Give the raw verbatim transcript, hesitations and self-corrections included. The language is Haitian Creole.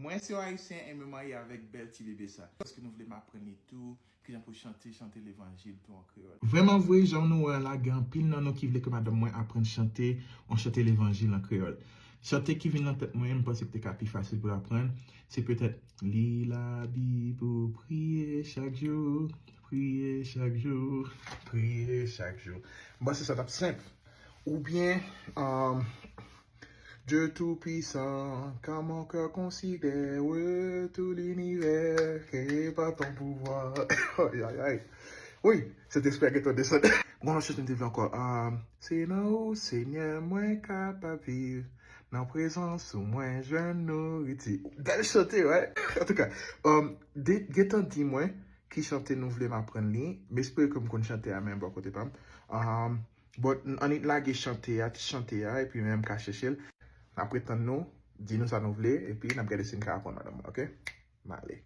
Mwen se yon ayisyen e mwen marye avèk bèl ti bebe sa. Èske nou vle m aprann li tou kijan pou chante, chante levanjil tou an kreyòl? Vrèman vre, jan nou wè la, gen anpil nan nou ki vle ke madanm mwen aprann chante, yon chante levanjil an kreyòl. Chante ki vin nan tèt mwen, m panse ki te ka pi fasil pou l aprann, se petèt li Labib ou priye chak jou, priye chak jou, priye chak jou. M panse sa t ap senp. Oubyen, um, Dieu Tout-Puissant, quand mon cœur considère tout l'univers créé par ton pouvoir. Ay, ay, ay. Wi, Sentespri a gentan desann. Bon, lòt chante m te vle ankò. Um, se nan ou, Senyè, mwen kapab viv. Nan prezans ou, mwen jwenn nouriti. Bèl chante, right? Antouka, um, de- gentan di mwen ki chante nou vle m aprann li. M espere ke m konn chante a, men bò kote pa m. Um, But annik lage chante a, ti chante a, epi menm ka chèche l. N ap ret tann nou, di nou sa nou vle, epi n ap gade si n ka aprann madanm mwen, oke? M ale.